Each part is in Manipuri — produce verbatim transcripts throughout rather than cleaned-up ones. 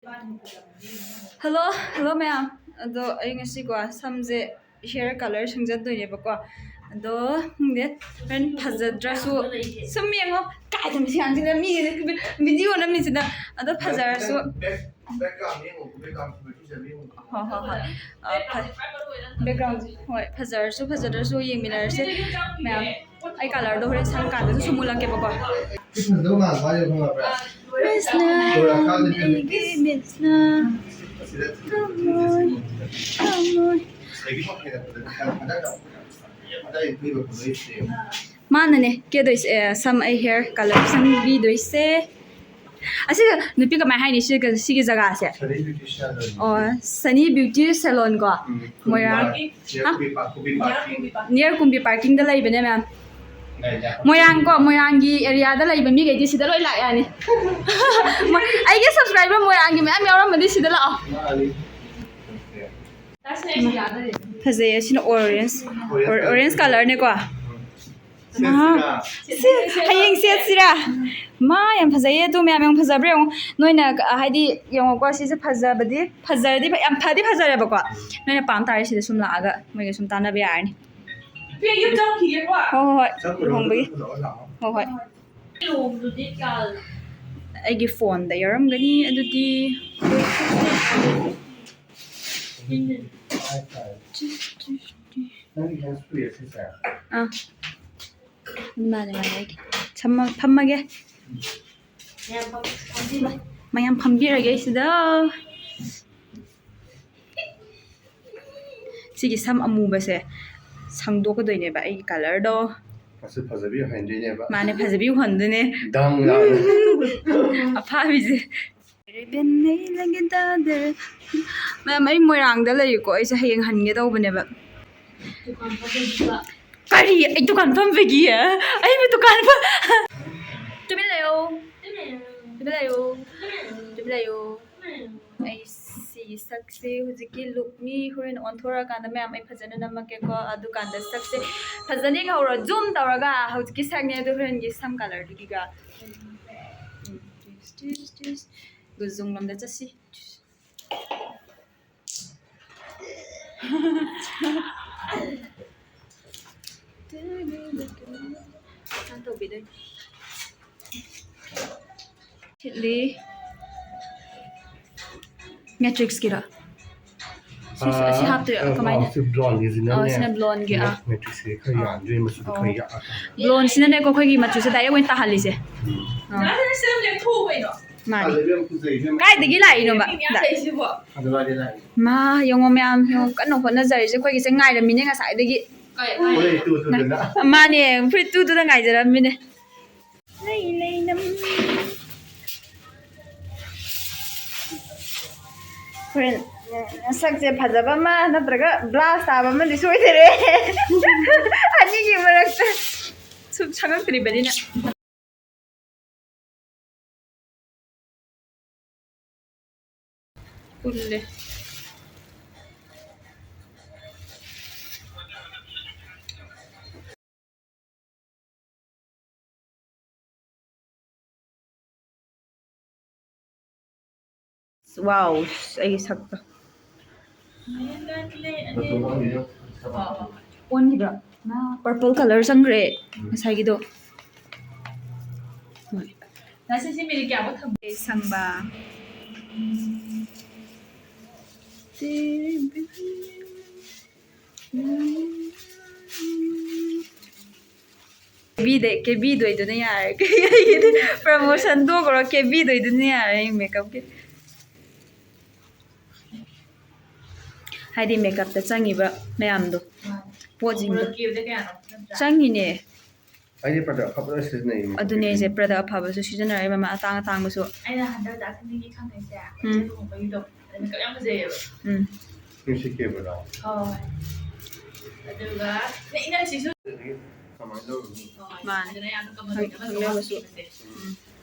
Hello, hello ꯃꯌꯥꯝ. ꯑꯗꯣ ꯑꯩ ꯉꯁꯤꯀꯣ ꯁꯝꯁꯦ hair color ꯁꯪꯖꯟꯗꯣꯏꯅꯦꯕꯀꯣ꯫ ꯑꯗꯣ ꯈꯪꯗꯦ, ꯍꯣꯔꯦꯟ ꯐꯖꯗ꯭ꯔꯁꯨ ꯁꯨꯝ ꯌꯦꯡꯉꯣ꯫ ꯀꯥꯏꯗ ꯃꯁꯤ ꯑꯉꯥꯡꯁꯤꯅ ꯃꯤ video ꯅꯝꯃꯤꯁꯤꯅ꯫ ꯑꯗꯣ ꯐꯖꯔꯁꯨ ꯍꯣꯏ, ꯍꯣꯏ, ꯍꯣꯏ꯫ ꯑ, ꯐ-, background ꯁꯦ, ꯍꯣꯏ, ꯐꯖꯔꯁꯨ ꯐꯖꯗ꯭ꯔꯁꯨ ꯌꯦꯡꯃꯤꯟꯅꯔꯁꯦ ꯃꯌꯥꯝ꯫ ꯑꯩ color ꯗꯣ ꯍꯣꯔꯦꯟ ꯁꯪꯀꯥꯟꯗꯁꯨ ꯁꯨꯝ ꯎꯠꯂꯛꯀꯦꯕꯀꯣ꯫ ꯀ꯭ꯔꯤꯁꯅ, ꯑꯩꯒꯤ ꯃꯤꯠꯁꯅ, ꯊꯃꯣꯏ, ꯊꯃꯣꯏ꯫ ꯃꯥꯅꯅꯦ ꯀꯦꯗꯣꯏꯁꯦ, ꯑꯦ, ꯁꯝ ꯑꯩ hair color ꯁꯪꯕꯤꯗꯣꯏꯁꯦ꯫ ꯑꯁꯤꯒ ꯅꯨꯄꯤ ꯀꯃꯥꯏ ꯍꯥꯏꯅꯤ? ꯁꯤꯒ, ꯁꯤꯒꯤ ꯖꯒꯥꯁꯦ? ꯑꯣ, Sunny Beauty Salon ꯀꯣ? ꯎꯝ, ꯃꯣꯏꯔꯥꯡ꯫ ꯀꯨꯝꯕꯤ ꯍꯥ? Park-, Kumbi parking. Near Kumbi ꯄꯥꯔꯀꯤꯡꯗ ꯂꯩꯕꯅꯦ ꯃꯌꯥꯝ꯫ ꯂꯩꯅꯦ꯫ ꯃꯣꯏꯔꯥꯡ ꯀꯣ, ꯃꯣꯏꯔꯥꯡꯒꯤ area ꯗ ꯂꯩꯕ ꯃꯤꯈꯩꯗꯤ ꯁꯤꯗ ꯂꯣꯏ ꯂꯥꯛ ꯌꯥꯅꯤ꯫ ꯃꯣꯏ-, ꯑꯩꯒꯤ subscriber ꯃꯣꯏꯔꯥꯡꯒꯤ ꯃꯌꯥꯝ ꯌꯥꯎꯔꯝꯃꯗꯤ ꯁꯤꯗ ꯂꯥꯛꯑꯣ꯫ ꯃꯥꯅꯤ꯫ ꯐꯖꯩꯌꯦ, ꯁꯤꯅ orange, or-, orange color ꯅꯦꯀꯣ꯫ ꯁꯦꯠꯁꯤꯔꯥ? ꯁꯤ, ꯍꯌꯦꯡ ꯁꯦꯠꯁꯤꯔꯥ? ꯃꯥ, ꯌꯥꯝ ꯐꯖꯩꯌꯦ꯫ ꯑꯗꯨ ꯃꯌꯥꯝ ꯌꯥꯝ ꯐꯖꯕ꯭ꯔꯥ ꯌꯦꯡꯉꯣ꯫ ꯅꯣꯏꯅ, ꯑ, ꯍꯥꯏꯗꯤ, ꯌꯦꯡꯉꯣꯀꯣ, ꯁꯤꯁꯦ ꯐꯖꯕꯗꯤ, ꯐꯖꯔꯗꯤ ꯐ-, ꯌꯥꯝ ꯐꯗꯤ ꯐꯖꯔꯦꯕꯀꯣ꯫ ꯅꯣꯏꯅ ꯄꯥꯝ ꯇꯥꯔꯦ, ꯁꯤꯗ ꯁꯨꯝ ꯂꯥꯛꯑꯒ ꯃꯣꯏꯒ ꯁꯨꯝ ꯇꯥꯟꯅꯕ ꯌꯥꯔꯅꯤ꯫ ꯍꯣꯏ, ꯍꯣꯏ, ꯍꯣꯏ꯫ ꯆꯠꯂꯨꯔꯣ, ꯂꯨꯍꯣꯡꯕꯒꯤ꯫ ꯑꯗꯨꯒ ꯂꯥꯛꯑꯣ꯫ ꯍꯣꯏ, ꯍꯣꯏ꯫ ꯑꯩꯒꯤ phone ꯗ ꯌꯥꯎꯔꯝꯒꯅꯤ ꯑꯗꯨꯗꯤ꯫ ꯅꯪꯒꯤ hands free ꯁꯤꯁꯦ? ꯑꯥ꯫ ꯃꯥꯅꯦ, ꯃꯥꯅꯦ, ꯑꯩꯒꯤ꯫ ꯁꯝꯃ-, ꯐꯝꯃꯒꯦ꯫ ꯃꯌꯥꯝ ꯐꯝꯕꯤꯔꯒꯦ ꯑꯩ ꯁꯤꯗ꯫ ꯁꯤꯒꯤ ꯁꯝ ꯑꯃꯨꯕꯁꯦ ꯁꯪꯗꯣꯛꯀꯗꯣꯏꯅꯦꯕ, ꯑꯩꯒꯤ color ꯗꯣ꯫ ꯑꯁꯤ ꯐꯖꯕꯤ ꯑꯣꯏꯍꯟꯗꯣꯏꯅꯦꯕ꯫ ꯃꯥꯅꯦ, ꯐꯖꯕꯤ ꯑꯣꯏꯍꯟꯗꯣꯏꯅꯦ꯫ ꯗꯪ ꯂꯥꯎꯅ꯫ ꯑꯐꯥꯕꯤꯁꯦ꯫ ꯃꯌꯥꯝ, ꯑꯩ ꯃꯣꯏꯔꯥꯡꯗ ꯂꯩꯔꯤꯀꯣ, ꯑꯩꯁꯦ ꯍꯌꯦꯡ ꯍꯟꯒꯦ ꯇꯧꯕꯅꯦꯕ꯫ ꯀꯔꯤ? ꯑꯩ ꯗꯨꯀꯥꯟ ꯐꯝꯕꯒꯤ? ꯑꯩꯕꯨ ꯗꯨꯀꯥꯟ ꯐ-, ꯇꯨꯃꯤꯟ ꯂꯩꯌꯣ꯫ ꯇꯨꯃꯤꯟ ꯂꯩꯌꯣ꯫ ꯇꯨꯃꯤꯟ ꯂꯩꯌꯣ꯫ ꯑꯩ ꯁꯤꯒꯤ ꯁꯛꯁꯦ ꯍꯧꯖꯤꯛꯀꯤ look ꯅꯤ꯫ ꯍꯣꯔꯦꯟ ꯑꯣꯟꯊꯣꯔꯛꯑꯀꯥꯟꯗ ꯃꯌꯥꯝ ꯑꯩ ꯐꯖꯅ ꯅꯝꯃꯛꯀꯦꯀꯣ꯫ ꯑꯗꯨꯀꯥꯟꯗ ꯁꯛꯁꯦ ꯐꯖꯅ ꯌꯦꯡꯍꯧꯔꯣ꯫ Zoom ꯇꯧꯔꯒ ꯍꯧꯖꯤꯛꯀꯤ ꯁꯛꯅꯦ, ꯑꯗꯨ ꯍꯣꯔꯦꯟꯒꯤ ꯁꯝ color ꯗꯨꯒꯤꯒ꯫ ꯎꯝ, ꯇꯤꯁ, ꯇꯤꯁ, ꯇꯤꯁ꯫ ꯀꯨꯖꯨꯡ ꯂꯣꯝꯗ ꯆꯠꯁꯤ꯫ ꯁꯤꯠꯂꯤ꯫ ꯃꯦꯇ꯭ꯔꯤꯛꯁꯀꯤꯔꯣ? ꯁꯤ, ꯁꯤ ꯍꯥꯞꯇꯣꯏꯔꯣ? ꯑ, ꯀꯃꯥꯏꯅ? ꯑ, ꯁꯤ ꯕ꯭ꯂꯣꯟꯒꯤꯁꯤꯅꯅꯦ꯫ ꯑ, ꯁꯤꯅ ꯕ꯭ꯂꯣꯟꯒꯤ, ꯑꯥ꯫ ꯃꯦꯇ꯭ꯔꯤꯛꯁꯁꯦ ꯈꯔ ꯑꯣ꯫ ꯌꯥꯟꯗꯣꯏ, ꯃꯆꯨꯗꯣ ꯈꯔ ꯑꯣ꯫ ꯌꯥꯛꯑꯀꯥꯟꯗ꯫ ꯕ꯭ꯂꯣꯟꯁꯤꯅꯅꯦꯀꯣ, ꯑꯩꯈꯣꯏꯒꯤ ꯃꯆꯨꯁꯦ ꯗꯥꯏꯔꯦꯛ ꯑꯣꯏꯅ ꯇꯥꯍꯜꯂꯤꯁꯦ꯫ ꯎꯝ꯫ ꯑꯥ꯫ ꯃꯥꯅꯦ꯫ ꯀꯥꯏꯗꯒꯤ ꯂꯥꯛꯏꯅꯣꯕ? ꯑꯗꯨ ꯂꯥꯛꯏ꯫ ꯃꯥ, ꯌꯦꯡꯉꯣ ꯃꯌꯥꯝ, ꯌꯦꯡꯉꯣ, ꯀꯟꯅ ꯍꯣꯠꯅꯖꯔꯤꯁꯦ꯫ ꯑꯩꯈꯣꯏꯒꯤꯁꯦ ꯉꯥꯏꯔꯝꯃꯤꯅꯦ ꯉꯁꯥꯏꯗꯒꯤ꯫ ꯃꯥꯅꯦ, ꯐꯨꯔꯤꯠ ꯇꯨꯗꯨꯗ ꯉꯥꯏꯖꯔꯝꯃꯤꯅꯦ꯫ ꯂꯩ, ꯂꯩ, ꯅꯝ-, ꯍꯣꯔꯦꯟ, ꯎꯝ, ꯁꯛꯁꯦ ꯐꯖꯕ ꯑꯃ ꯅꯠꯇ꯭ꯔꯒ ꯕ꯭ꯂꯥꯁ ꯇꯥꯕ ꯑꯃꯗꯤ ꯁꯣꯏꯗꯔꯦ꯫ ꯑꯅꯤꯒꯤ ꯃꯔꯛꯇ ꯁꯨꯝ ꯁꯪꯉꯛꯇ꯭ꯔꯤꯕꯅꯤꯅ꯫ ꯄꯨꯜꯂꯦ꯫ ꯋꯥꯎ, ꯑꯩꯒꯤ ꯁꯛꯇꯣ꯫ ꯑꯣꯟꯈꯤꯕ꯭ꯔꯥ? ꯄꯔꯄꯜ ꯀꯂꯔ ꯆꯪꯈ꯭ꯔꯦ ꯉꯁꯥꯏꯒꯤꯗꯣ꯫ ꯍꯣꯏ꯫ ꯁꯝꯕ꯫ ꯀꯦꯕꯤꯗ-, ꯀꯦꯕꯤꯗꯣꯏꯗꯨꯅ ꯌꯥꯔꯦ꯫ ꯄ꯭ꯔꯃꯣꯁꯟ ꯇꯣꯛꯈ꯭ꯔꯣ, ꯀꯦꯕꯤꯗꯣꯏꯗꯨꯅ ꯌꯥꯔꯦ ꯑꯩ ꯃꯦꯀꯞꯀꯤ꯫ ꯍꯥꯏꯗꯤ ꯃꯦꯀꯞꯇ ꯆꯪꯉꯤꯕ ꯃꯌꯥꯝꯗꯣ, ꯄꯣꯠꯁꯤꯡꯗꯣ꯫ ꯆꯪꯉꯤꯅꯦ꯫ ꯑꯩꯗꯤ ꯄ꯭ꯔꯗꯛ ꯑꯐꯕ ꯂꯣꯏ ꯁꯤꯖꯤꯟꯅꯩ꯫ ꯑꯗꯨꯅꯦ ꯑꯩꯁꯦ, ꯄ꯭ꯔꯗꯛ ꯑꯐꯕꯁꯨ ꯁꯤꯖꯤꯟꯅꯔꯦ, ꯃꯃꯜ ꯑꯇꯥꯡ ꯑꯇꯥꯡꯕꯁꯨ꯫ ꯑꯩꯅ ꯍꯟꯗꯛ ꯗꯥ ꯁꯟꯗꯤꯒꯤ ꯈꯪꯉꯤꯁꯦ, ꯎꯝ꯫ ꯏꯆꯦ ꯂꯨꯍꯣꯡꯕꯒꯤꯗꯣ, ꯑꯗꯨ ꯃꯦꯀꯞ ꯌꯥꯝ ꯐꯖꯩꯌꯦꯕ꯫ ꯎꯝ꯫ ꯅꯨꯡꯁꯤꯠ ꯀꯦꯕꯗꯣ꯫ ꯍꯣꯏ꯫ ꯑꯗꯨꯒ ꯅ-, ꯏꯅꯝꯁꯤꯁꯨ꯫ ꯑꯗꯨꯗꯒꯤ ꯀꯃꯥꯏꯅ ꯇꯧꯔꯨꯅꯤ? ꯍꯣꯏ꯫ ꯃꯥꯅꯦ꯫ ꯑꯗꯨꯅ ꯌꯥꯝꯅ ꯀꯃꯟ ꯈꯪ-, ꯑꯣꯏꯅ ꯈꯪꯅꯕꯁꯨ꯫ ꯎꯝ꯫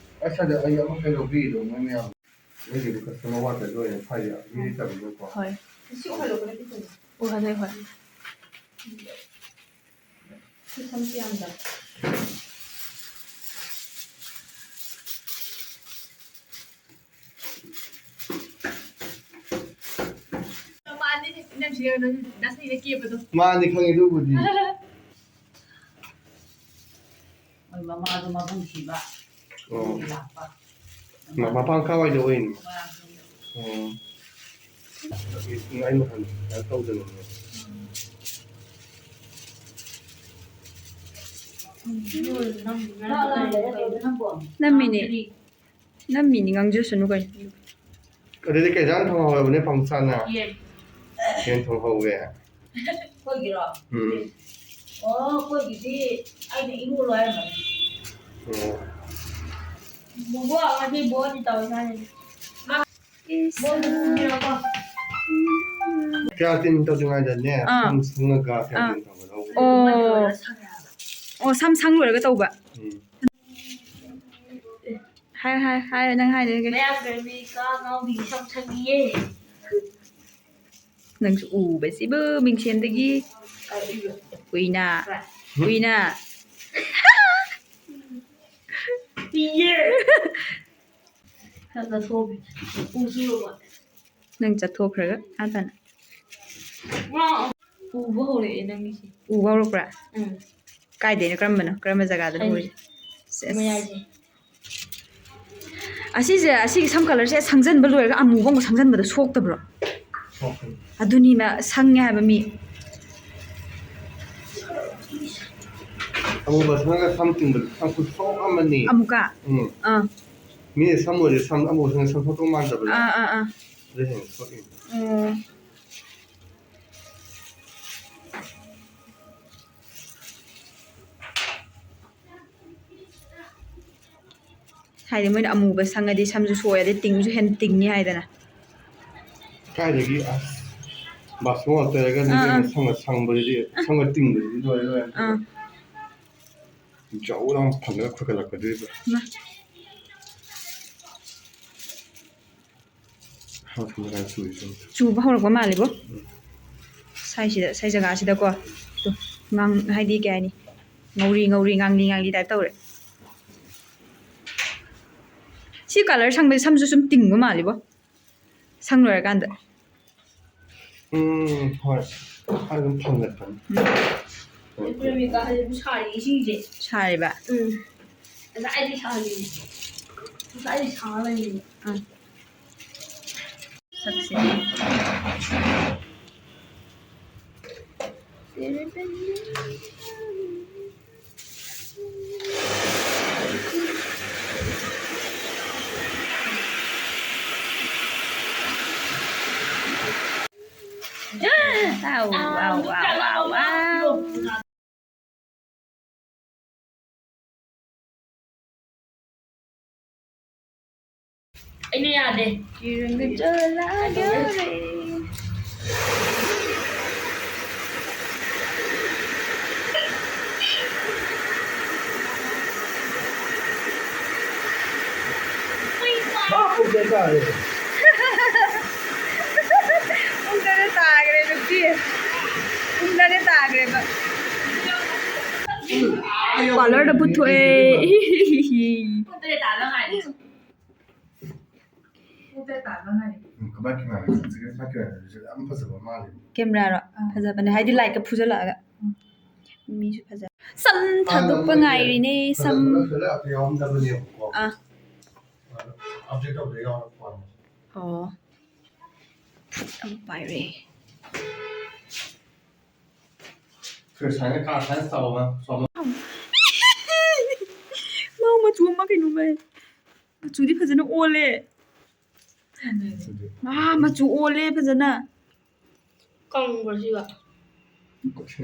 ꯑꯁ, ꯑꯗ ꯑꯩ ꯑꯃꯈꯛ ꯂꯧꯕꯤꯔꯤꯗꯣ ꯃꯣꯏ ꯃꯌꯥꯝ꯫ ꯅꯣꯏꯒꯤꯗꯤ customer ꯋꯥꯠꯇꯕ ꯂꯣꯏꯅ ꯐꯩꯌꯦ, ꯃꯤ ꯂꯩꯇꯕꯅꯤꯅꯀꯣ꯫ ꯍꯣꯏ꯫ ꯁꯤ ꯎꯍꯜꯂꯣ, ꯀꯩꯅꯣ ꯇꯧꯁꯜꯂꯣ꯫ ꯎꯍꯜꯂꯦ, ꯍꯣꯏ꯫ ꯁꯤ ꯁꯝꯁꯤ ꯌꯥꯝꯗꯕ꯫ ꯅꯪ ꯗꯥꯁꯅꯤꯅ ꯀꯦꯕꯗꯣ꯫ ꯃꯥꯅꯤ, ꯈꯪꯉꯦ ꯑꯗꯨꯕꯨꯗꯤ꯫ ꯃꯣꯏ ꯃꯃꯥꯗꯣ ꯃꯕꯨꯡ ꯁꯤꯕ꯫ ꯑꯣ꯫ ꯑꯗꯨꯒꯤ ꯂꯥꯛꯄ꯫ ꯃ-, ꯃꯄꯥꯝ ꯀꯥꯏꯋꯥꯏꯗ ꯑꯣꯏꯔꯤꯅꯣ? ꯃꯣꯏꯔꯥꯡꯊꯦꯝꯗ꯫ ꯑꯣ꯫ ꯑꯩꯅ ꯍꯥꯟꯅ ꯀꯩꯅꯣ ꯇꯧꯗꯅꯅꯦ꯫ ꯅꯝꯃꯤꯅꯦ꯫ ꯅꯝꯃꯤꯅꯤ, ꯉꯥꯡꯖꯁꯅꯨ ꯀꯩꯅꯣ꯫ ꯑꯗꯨꯗꯤ ꯀꯩ ꯏꯟꯖꯥꯡ ꯊꯣꯡꯍꯧꯔꯕꯅꯦ ꯄꯥꯝꯆꯥꯅ? ꯌꯦꯟ꯫ ꯌꯦꯟ ꯊꯣꯡꯍꯧꯋꯦ꯫ ꯑꯩꯈꯣꯏꯒꯤꯔꯣ? ꯎꯝ꯫ ꯑꯣ, ꯑꯩꯈꯣꯏꯒꯤꯗꯤ ꯑꯩꯅ ꯏꯔꯣꯜꯂꯣ ꯍꯥꯏꯔꯝꯕꯅꯤ꯫ ꯑꯣ꯫ ꯕꯣꯕꯣꯛ, ꯉꯁꯤ ꯕꯣꯅꯤ ꯇꯧꯔꯤ ꯃꯥꯜꯂꯦ꯫ ꯀꯦꯔꯥꯇꯤꯟ ꯇꯧꯗ꯭ꯔꯤꯉꯩꯗꯅꯦ, ꯑꯥ꯫ ꯁꯝ ꯁꯪꯉꯒ ꯑꯥ꯫ ꯀꯦꯔꯥꯇꯤꯟ ꯇꯧꯒꯗꯧꯕ꯫ ꯑꯣ꯫ ꯑꯣ, ꯁꯝ ꯁꯪ ꯂꯣꯏꯔꯒ ꯇꯧꯕ? ꯎꯝ꯫ ꯍꯥꯏ, ꯍꯥꯏ, ꯍꯥꯏ, ꯅꯪ ꯍꯥꯏꯗꯣꯏꯒꯦ꯫ ꯃꯌꯥꯝ ꯀꯔꯃꯤ ꯀꯥ ꯉꯥꯎꯕꯤ ꯁꯝ ꯁꯪꯉꯤꯌꯦ꯫ ꯅꯪꯁꯨ ꯎꯕꯁꯤꯕꯨ ꯃꯤꯡꯁꯦꯟꯗꯒꯤ꯫ ꯀꯔꯤꯅꯣ? ꯍꯨꯏꯅ꯫ ꯀꯔꯤ? ꯍꯨꯏꯅ꯫ ꯄꯤꯌꯦ꯫ ꯈꯔ ꯆꯠꯊꯣꯛꯑꯒꯦ꯫ ꯎꯁꯨ ꯎꯔꯕ? ꯅꯪ ꯆꯠꯊꯣꯛꯈ꯭ꯔꯒ ꯑꯥ ꯇꯥꯅ꯫ ꯎꯕ ꯍꯧꯔꯛꯑꯦ ꯅꯪꯒꯤꯁꯦ꯫ ꯎꯕ ꯍꯧꯔꯛꯄ꯭ꯔꯥ? ꯎꯝ꯫ ꯀꯥꯏꯗꯩꯅꯣ? ꯀꯔꯝꯕꯅꯣ? ꯀꯔꯝꯕ ꯖꯒꯥꯗꯅꯣ ꯍꯥꯏꯗꯤ, ꯎꯔꯤꯁꯦ? ꯁꯦꯁ꯫ ꯃꯌꯥꯏꯁꯦ꯫ ꯑꯁꯤꯁꯦ, ꯑꯁꯤꯒꯤ ꯁꯝ colourꯁꯦ ꯁꯪꯖꯟꯕ ꯂꯣꯏꯔꯒ ꯑꯃꯨꯕ ꯑꯃꯨꯛ ꯁꯪꯖꯟꯕꯗꯣ ꯁꯣꯛꯇꯕ꯭ꯔꯣ? ꯁꯣꯛꯄꯅꯤ꯫ ꯑꯗꯨꯅꯤꯅ ꯁꯪꯉꯦ ꯍꯥꯏꯕ ꯃꯤ꯫ ꯑꯃꯨꯕ ꯁꯪꯉꯒ ꯁꯝ ꯇꯤꯡꯕꯗꯤ ꯁꯝ ꯈꯨꯠꯁꯣꯛ ꯑꯃꯅꯤ꯫ ꯑꯃꯨꯛꯀ? ꯎꯝ꯫ ꯑꯥ꯫ ꯃꯤꯅ ꯁꯝ ꯑꯣꯏꯔꯗꯤ ꯁꯝ ꯑꯃꯨꯕ ꯁꯪꯉꯒ ꯁꯝ ꯁꯣꯛꯇꯧ ꯃꯥꯟꯗꯕꯗꯣ? ꯑꯥ, ꯑꯥ, ꯑꯥ꯫ ꯑꯗꯨ ꯍꯦꯟꯅ ꯁꯣꯛꯏꯅꯤ꯫ ꯑꯣ꯫ ꯍꯥꯏꯗꯤ ꯃꯣꯏꯅ ꯑꯃꯨꯕ ꯁꯪꯉꯗꯤ ꯁꯝꯁꯨ ꯁꯣꯛꯑꯦ, ꯑꯗꯩ ꯇꯤꯡꯁꯨ ꯍꯦꯟꯅ ꯇꯤꯡꯉꯤ ꯍꯥꯏꯗꯅ꯫ ꯀꯥꯏꯗꯒꯤ ꯑꯁ, ꯕꯥꯁꯣꯟ ꯇꯩꯔꯒ ꯑꯥ, ꯑꯥ꯫ ꯁꯪꯒ ꯁꯪꯕꯁꯤꯗꯤ, ꯁꯪꯒ ꯇꯤꯡꯕꯁꯤꯗꯤ ꯂꯣꯏꯔꯦ, ꯂꯣꯏꯔꯦ꯫ ꯑꯥ꯫ ꯖꯧ ꯂꯥꯎꯅ ꯐꯪꯉꯒ ꯈꯣꯏꯒꯠꯂꯛꯀꯗꯣꯏꯕ꯫ ꯃꯥ꯫ ꯍꯥ, ꯊꯨꯝ ꯈꯔ ꯆꯨꯏ, ꯆꯨꯏ꯫ ꯆꯨꯕ ꯍꯧꯔꯛꯄ ꯃꯥꯜꯂꯤꯕꯣ꯫ ꯎꯝ꯫ ꯁ꯭ꯋꯥꯏꯁꯤꯗ, ꯁ꯭ꯋꯥꯏ ꯖꯒꯥꯁꯤꯗꯀꯣ꯫ ꯇꯨ, ꯉꯥꯡ-, ꯍꯥꯏꯗꯤ ꯀꯩ ꯍꯥꯏꯅꯤ? ꯉꯧꯔꯤ, ꯉꯧꯔꯤ, ꯉꯥꯡꯂꯤ, ꯉꯥꯡꯂꯤ type ꯇꯧꯔꯦ꯫ ꯁꯤ colour ꯁꯪꯕꯁꯦ ꯁꯝꯁꯨ ꯁꯨꯝ ꯇꯤꯡꯕ ꯃꯥꯜꯂꯤꯕꯣ꯫ ꯁꯪ ꯂꯣꯏꯔꯀꯥꯟꯗ꯫ ꯎꯝ, ꯍꯣꯏ꯫ ꯑꯗꯨꯝ ꯊꯥꯡꯒꯠꯄꯅꯤ꯫ ꯎꯝ꯫ ꯑꯩꯈꯣꯏ ꯃꯤꯀꯥ ꯍꯧꯖꯤꯛ ꯁꯥꯔꯤ ꯏꯁꯤꯡꯁꯦ꯫ ꯁꯥꯔꯤꯕ? ꯎꯝ꯫ ꯉꯁꯥꯏꯗꯤ ꯁꯥꯔꯤ꯫ ꯉꯁꯥꯏꯗꯤ ꯁꯥꯔ ꯂꯩꯔꯤꯅꯦ꯫ ꯎꯝ꯫ ꯁꯛꯁꯤꯗꯤ꯫ Wow, wow, wow, wow, wow. ꯑꯩꯅ ꯌꯥꯗꯦ꯫ ꯌꯦꯡꯉ ꯆꯠꯂꯒꯦ꯫ ꯄꯨꯡ ꯀꯌꯥ ꯇꯥꯔꯦ? ꯄꯨꯡ ꯇꯔꯦꯠ ꯇꯥꯈ꯭ꯔꯦ, ꯅꯨꯄꯤ꯫ ꯄꯨꯡ ꯇꯔꯦꯠ ꯇꯥꯈ꯭ꯔꯦꯕ꯫ ꯄꯥꯔꯂꯔꯗ ꯄꯨꯊꯣꯛꯑꯦ꯫ ꯄꯨꯡ ꯇꯔꯦꯠ ꯇꯥꯗ ꯉꯥꯏꯔꯤ꯫ ꯄꯨꯡ ꯇꯔꯦꯠ ꯇꯥꯗ ꯉꯥꯏꯔꯤ꯫ ꯎꯝ, ꯀꯃꯥꯏ ꯀꯦꯃꯦꯔꯥ ꯂꯩꯇ꯭ꯔꯤꯒꯦ? ꯃꯥ ꯀꯦꯃꯦꯔꯥ ꯂꯩꯇ꯭ꯔꯤꯁꯦ ꯌꯥꯝ ꯐꯖꯕ ꯃꯥꯜꯂꯦ꯫ ꯀꯦꯃꯦꯔꯥꯔꯣ? ꯑꯥ꯫ ꯐꯖꯕꯅꯦ, ꯍꯥꯏꯗꯤ ꯂꯥꯏꯠꯀ ꯐꯨꯖꯜꯂꯛꯑꯒ꯫ ꯎꯝ꯫ ꯃꯤꯁꯨ ꯐꯖ-, ꯁꯝ ꯊꯥꯗꯣꯛꯄ ꯉꯥꯏꯔꯤꯅꯦ, ꯁꯝ꯫ ꯐꯖꯕ ꯌꯥꯎꯔꯝꯗꯕꯅꯦꯕꯀꯣ꯫ ꯑꯥ꯫ ꯑꯗꯣ ꯑꯞꯗꯦꯠ ꯇꯧꯕꯗ ꯌꯥꯎꯔꯛꯄ ꯋꯥꯅꯤ꯫ ꯑꯣ꯫ ꯐꯨꯠ ꯑꯃ ꯄꯥꯏꯔꯦ꯫ ꯈꯔ ꯁꯥꯏꯅ ꯀꯥ ꯁꯥꯏꯅ ꯇꯧꯕ ꯁꯣꯝ꯫ ꯃꯥ ꯃꯆꯨ ꯑꯃ ꯀꯩꯅꯣꯝꯃ꯫ ꯃꯆꯨꯗꯤ ꯐꯖꯅ ꯑꯣꯜꯂꯦ꯫ ꯑꯥ, ꯃꯆꯨ ꯑꯣꯜꯂꯦ ꯐꯖꯅ꯫ ꯀꯪꯕ꯭ꯔꯣ ꯁꯤꯒ?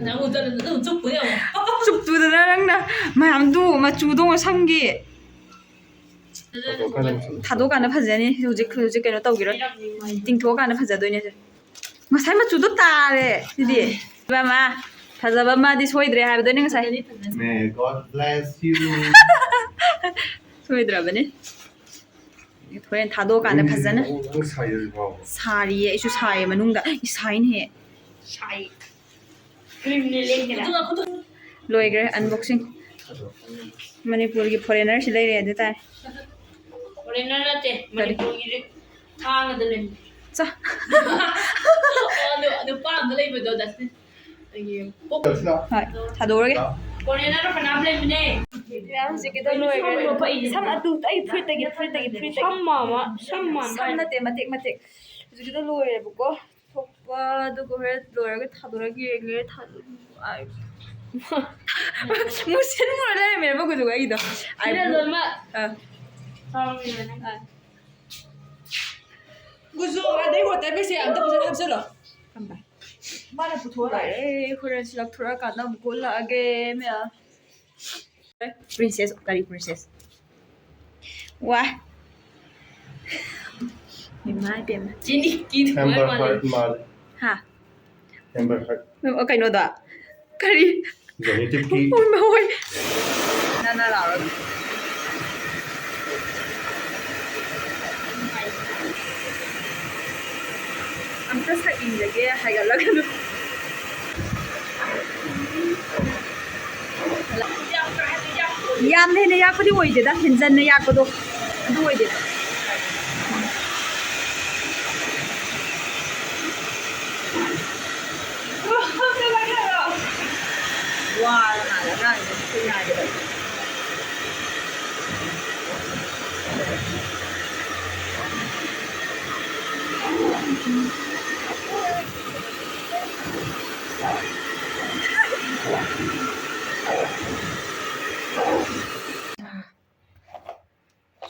ꯅꯪ ꯑꯃꯨꯛ ꯆꯠꯂꯨ, ꯑꯗꯨꯝ ꯆꯨꯞꯄꯨꯅꯦ ꯑꯃꯨꯛ꯫ ꯆꯨꯞꯇꯨꯗꯅ ꯅꯪꯅ ꯃꯌꯥꯝꯗꯨ ꯃꯆꯨꯗꯣ ꯁꯝꯒꯤ꯫ ꯊꯥꯗꯣꯛꯑꯀꯥꯟꯗ ꯐꯖꯅꯤ꯫ ꯍꯧꯖꯤꯛ, ꯍꯧꯖꯤꯛ ꯀꯩꯅꯣ ꯇꯧꯈꯤꯔꯣꯏ꯫ ꯇꯤꯡꯊꯣꯛꯑꯀꯥꯟꯗ ꯐꯖꯗꯣꯏꯅꯦ꯫ ꯉꯁꯥꯏ ꯃꯆꯨꯗꯣ ꯇꯥꯔꯦ ꯁꯤꯗꯤ꯫ ꯏꯕꯦꯝꯃ, ꯐꯖꯕ ꯑꯃꯗꯤ ꯁꯣꯏꯗ꯭ꯔꯦ ꯍꯥꯏꯕꯗꯨꯅꯤ ꯉꯁꯥꯏ꯫ May God bless you. ꯁꯣꯏꯗ꯭ꯔꯕꯅꯤ꯫ ꯍꯣꯔꯦꯟ ꯊꯥꯗꯣꯛꯑꯀꯥꯟꯗ ꯐꯖꯅ꯫ ꯅꯪ ꯁꯥꯏꯌꯦ ꯍꯧꯖꯤꯛ ꯐꯥꯎꯕ? ꯁꯥꯔꯤꯌꯦ, ꯑꯩꯁꯨ ꯁꯥꯏꯌꯦ ꯃꯅꯨꯡꯗ꯫ ꯏꯁ, ꯁꯥꯏꯅꯦꯍꯦ꯫ ꯁꯥꯏ꯫ ꯀ꯭ꯔꯤꯝꯅꯦ ꯂꯦꯡꯗꯅ꯫ ꯂꯣꯏꯈ꯭ꯔꯦ unboxing꯫ ꯃꯅꯤꯄꯨꯔꯒꯤ foreigner ꯁꯤ ꯂꯩꯔꯦ ꯑꯗꯨ ꯇꯥꯔꯦ꯫ Foreigner ꯅꯠꯇꯦ, ꯀꯔꯤ? ꯃꯅꯤꯄꯨꯔꯒꯤ ꯊꯥꯡꯒꯗ ꯂꯩ꯫ ꯆꯥ꯫ ꯅꯨꯄꯥ ꯑꯝꯗ ꯂꯩꯕꯗꯣ, ꯗꯁꯕꯤꯟ꯫ ꯑꯩꯒꯤ ꯄꯣꯛ-, ꯍꯣꯏ, ꯊꯥꯗꯣꯛꯑꯔꯒꯦ꯫ ꯀꯣꯔꯤꯌꯥ ꯅꯠꯇ꯭ꯔꯣ ꯐꯅꯌꯥꯝ ꯂꯩꯕꯅꯦ꯫ ꯌꯥꯝ ꯍꯧꯖꯤꯛꯀꯤꯗꯣ ꯂꯣꯏꯈ꯭ꯔꯦ꯫ ꯁꯝ ꯑꯗꯨ ꯑꯩ ꯐꯨꯔꯤꯠꯇꯒꯤ, ꯐꯨꯔꯤꯠꯇꯒꯤ, ꯐꯨꯔꯤꯠꯇꯒꯤ꯫ ꯁꯝ ꯃꯥꯟꯕ, ꯁꯝ ꯃꯥꯟꯕ ꯁꯝ ꯍꯥꯏ꯫ ꯅꯠꯇꯦ, ꯃꯇꯦꯛ ꯃꯇꯦꯛ꯫ ꯍꯧꯖꯤꯛꯀꯤꯗꯣ ꯂꯣꯏꯔꯦꯕꯀꯣ꯫ ꯊꯣꯛꯄ, ꯑꯗꯨꯒ ꯍꯣꯔꯦꯟ ꯂꯣꯏꯔꯒ ꯊꯥꯗꯣꯔꯒ ꯌꯦꯡꯒꯦ꯫ ꯊꯥꯗꯣꯛ-, ꯑꯥꯏ꯫ ꯃꯨꯁꯤꯟ ꯃꯨꯔ ꯂꯩꯔꯝꯃꯦꯕ ꯀꯨꯆꯨꯒ ꯑꯩꯒꯤꯗꯣ꯫ ꯑꯥꯏ, ꯁꯤꯅ ꯕ꯭ꯂꯨ-, ꯂꯣꯏꯅꯃꯛ ꯑꯥ꯫ ꯇꯧꯔꯝꯃꯤꯕꯅꯦ꯫ ꯑꯥ꯫ ꯀꯨꯆꯨ ꯑꯗꯩ ꯋꯥꯇꯔ ꯕꯦꯒꯁꯦ ꯑꯝꯇ ꯐꯖꯅ ꯍꯥꯞꯆꯜꯂꯣ꯫ ꯊꯝꯕ꯫ ꯃꯥꯅ ꯄꯨꯊꯣꯛꯑ ꯂꯥꯛꯑꯦ꯫ ꯂꯣꯏꯔꯦ, ꯍꯣꯔꯦꯟ ꯁꯤ ꯂꯧꯊꯣꯔꯛꯑꯀꯥꯟꯗ ꯑꯃꯨꯛ ꯎꯠꯂꯛꯑꯒꯦ, ꯃꯌꯥꯝ꯫ ꯄ꯭ꯔꯤꯟꯁꯦꯁ, ꯀꯔꯤ ꯄ꯭ꯔꯤꯟꯁꯦꯁ? ꯋꯥ꯫ ꯏꯃꯥ ꯏꯕꯦꯝꯃ꯫ ꯆꯤꯅꯤ ꯀꯤꯗꯣ ꯑꯦꯝꯕꯔ ꯃꯥꯜꯂꯦ꯫ ꯍꯔꯗ ꯃꯥꯜꯂꯦ꯫ ꯍꯥ? ꯑꯦꯝꯕꯔ ꯍꯔꯗ꯫ ꯑꯣ, ꯀꯩꯅꯣꯗꯣ꯫ ꯀꯔꯤ? ꯖꯣꯅꯤ ꯗꯦꯞꯀꯤ꯫ ꯍꯣꯏ, ꯍꯣꯏ꯫ ꯅꯥ ꯅꯥ ꯂꯥꯎꯔꯒ꯫ ꯑꯝꯇ ꯁꯛ ꯌꯦꯡꯖꯒꯦ, ꯍꯥꯏꯒꯠꯂꯒꯅꯨ꯫ ꯌꯥꯝꯅ ꯍꯦꯟꯅ ꯌꯥꯛꯄꯗꯤ ꯑꯣꯏꯗꯦꯗ, ꯍꯦꯟꯖꯟꯅ ꯌꯥꯛꯄꯗꯣ ꯑꯗꯨ ꯑꯣꯏꯗꯦꯗ꯫ ꯋꯥꯔ ꯃꯥꯜꯂꯦ ꯑꯉꯥꯡꯁꯦ ꯁ꯭ꯀꯨꯜ ꯉꯥꯏꯕꯗ꯫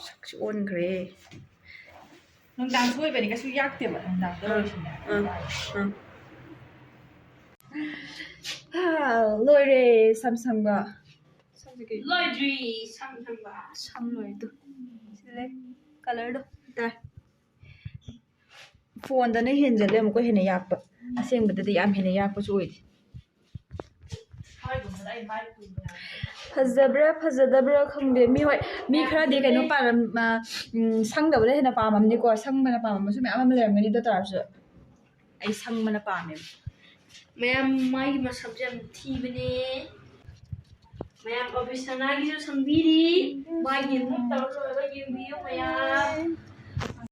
ꯁꯛꯁꯨ ꯑꯣꯟꯈ꯭ꯔꯦ꯫ ꯅꯨꯡꯗꯥꯡꯁꯨ ꯑꯣꯏꯕꯅꯤ, ꯀꯩꯁꯨ ꯌꯥꯛꯇꯦꯕ ꯅꯨꯡꯗꯥꯡꯗ ꯑꯥ, ꯑꯣꯏꯔꯁꯨꯅꯦ꯫ ꯑꯥ, ꯑꯥ꯫ ꯍꯥ, ꯂꯣꯏꯔꯦ ꯁꯝ ꯁꯪꯕ꯫ ꯁꯝꯁꯦ ꯀꯩ-, ꯂꯣꯏꯗ꯭ꯔꯤ ꯁꯝ ꯁꯪꯕ꯫ ꯁꯝ ꯂꯣꯏꯔꯦ ꯇꯨ꯫ ꯁꯤ ꯂꯩ, ꯀꯂꯔꯗꯣ ꯇꯥꯏ꯫ ꯐꯣꯟꯗꯅ ꯍꯦꯟꯖꯜꯂꯦ ꯑꯃꯨꯛꯀ ꯍꯦꯟꯅ ꯌꯥꯛꯄ꯫ ꯑꯁꯦꯡꯕꯗꯗꯤ ꯌꯥꯝ ꯍꯦꯟꯅ ꯌꯥꯛꯄꯁꯨ ꯑꯣꯏꯗꯦ꯫ ꯐꯖꯕ꯭ꯔꯥ ꯐꯖꯗꯕ꯭ꯔꯥ ꯈꯪꯗꯦ꯫ ꯃꯤ, ꯍꯣꯏ, ꯃꯤ ꯈꯔꯗꯤ ꯀꯩꯅꯣ ꯄꯥꯝ-, ꯑ, ꯎꯝ, ꯁꯪꯗꯕꯅ ꯍꯦꯟꯅ ꯄꯥꯝꯃꯝꯅꯤꯀꯣ꯫ ꯁꯪꯕꯅ ꯄꯥꯝꯃꯝꯕꯁꯨ ꯃꯌꯥꯝ ꯑꯃ ꯂꯩꯔꯝꯒꯅꯤ꯫ ꯑꯗꯨ ꯇꯥꯔꯁꯨ ꯑꯩ ꯁꯪꯕꯅ ꯄꯥꯝꯃꯦꯕ꯫ ꯃꯌꯥꯝ, ꯃꯥꯒꯤ ꯃꯁꯝꯁꯦ ꯌꯥꯝ ꯊꯤꯕꯅꯦ꯫ ꯃꯌꯥꯝ, ꯑꯣꯐꯤꯁ ꯁꯅꯥꯒꯤꯁꯨ ꯁꯪꯕꯤꯔꯤ꯫ ꯃꯥꯒꯤ ꯃꯨꯛ ꯇꯧꯔ ꯂꯣꯏꯔꯒ ꯌꯦꯡꯕꯤꯌꯨ ꯃꯌꯥꯝ꯫